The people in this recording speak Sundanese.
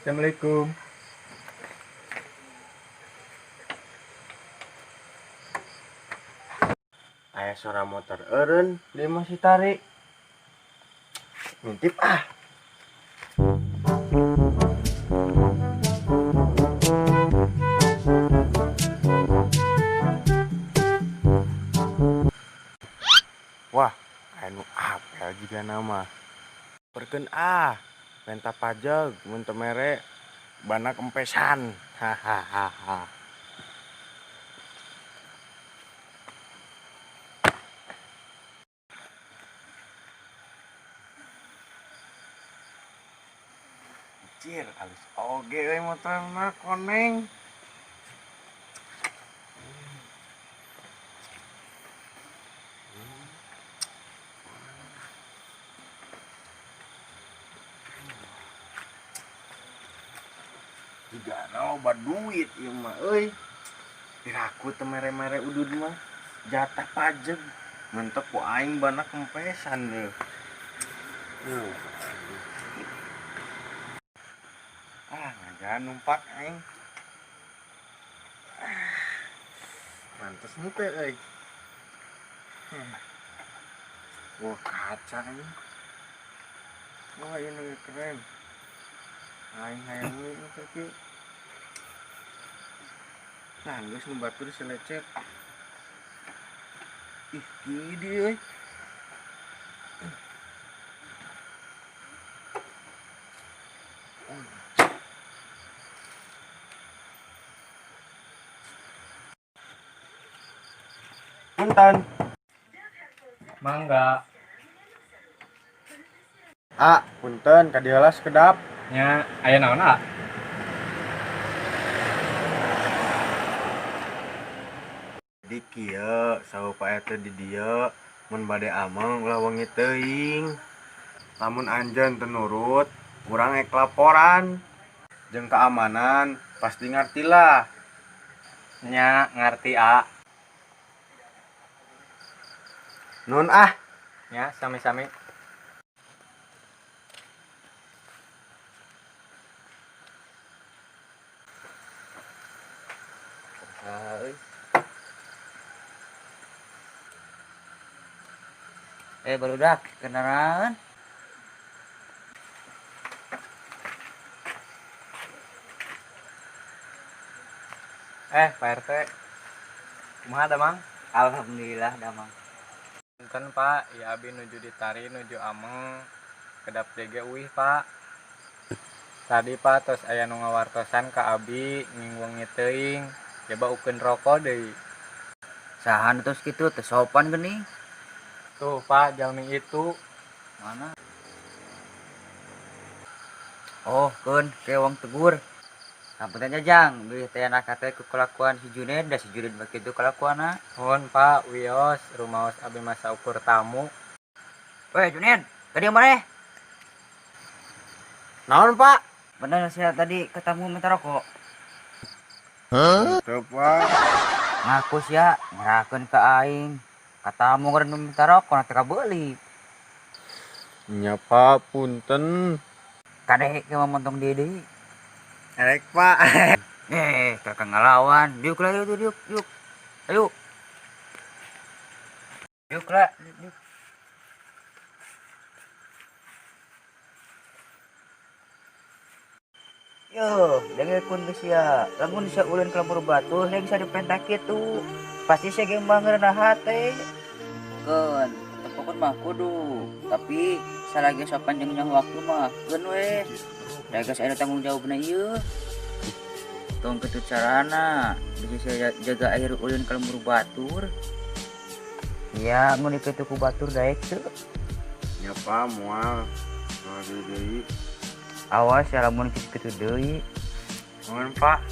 Assalamualaikum. Aya suara motor eureun, dia masih tarik. Ngintip ah. Wah, anu apel juga nama. Perkeun ah, menta pajak, mun teu mere bana kempesan. Hahaha. Anjir, alus oge euy motorna koneng. Jigana loba duit ieu mah euy. Piraku teu mere-mere udud mah jatah pajeg. Mentek ku aing bana kempesan deuh. Ah, ngajahan numpak aing. Pantes henteu euy. Wah, kaca ini. Wah, ini keren. Aing hayang we nu kieu. Nah, geus nu batur selecet. Ih, gede euy. Punten. Mangga. Ah, punten ka dieu lah sekedap. Nya, aya naon ah? Di kieu saur Pak RT di dieu mun bade ameng ulah wengi teuing. Lamun anjeun teu nurut, urang ek laporan. Jeung keamanan pasti ngarti lah. Nya, ngarti ah. Nun ah. Ya, sami-sami. Barudak kendaraan. Pak RT. Kumaha damang? Alhamdulillah damang. Punten Pak, ya abi nuju ditari nuju ameng kedap DG uih Pak. Tadi Pak tos aya nu ngawartosan ka abi nging wengi teuing, coba ukeun rokok deui. Saha nu tos kitu teu sopan geuning. Tuh Pak, jalmi itu. Mana? Oh, keun ke wong tegur. Sampetan jajang, bilih teh anak teh ku kelakuan si Juned, da si Juned mah kitu kelakuanna. Nuhun Pak, wios, rumaos abi masa ukur tamu. Weh Juned, ka dieu maneh? Naon Pak? Bener sia tadi ketemu minta rokok. Hah? Teu Pak. Ngaku sia nyerahkeun ka aing. Katamu keur minta rokok teh kabeuli. Nya Pak, punten. Kadek ke montong deui deui. Erek Pak. Kakak ngelawan. Diuk lah, diuk, diuk, diuk. Ayo. Diuk lah, diuk. Yo, dengekeun geus sia. Lamun sia ulin ka lembur batu, sia bisa dipentak kitu. Pasti sia ge mangeurna hate. Keun, tepokon mah kudu. Tapi salagi sopan jeung nyaho waktu mah keun we. Da geus aya tanggung jawabna ieu. Tong kitu carana, bisa sia jaga air ulin ka lembur batur. Ya, mun kitu ku batur daek teu. Nya Pak, moal. Moal deui. Awas ya lamun kitu-kitu deui. Nuhun Pak.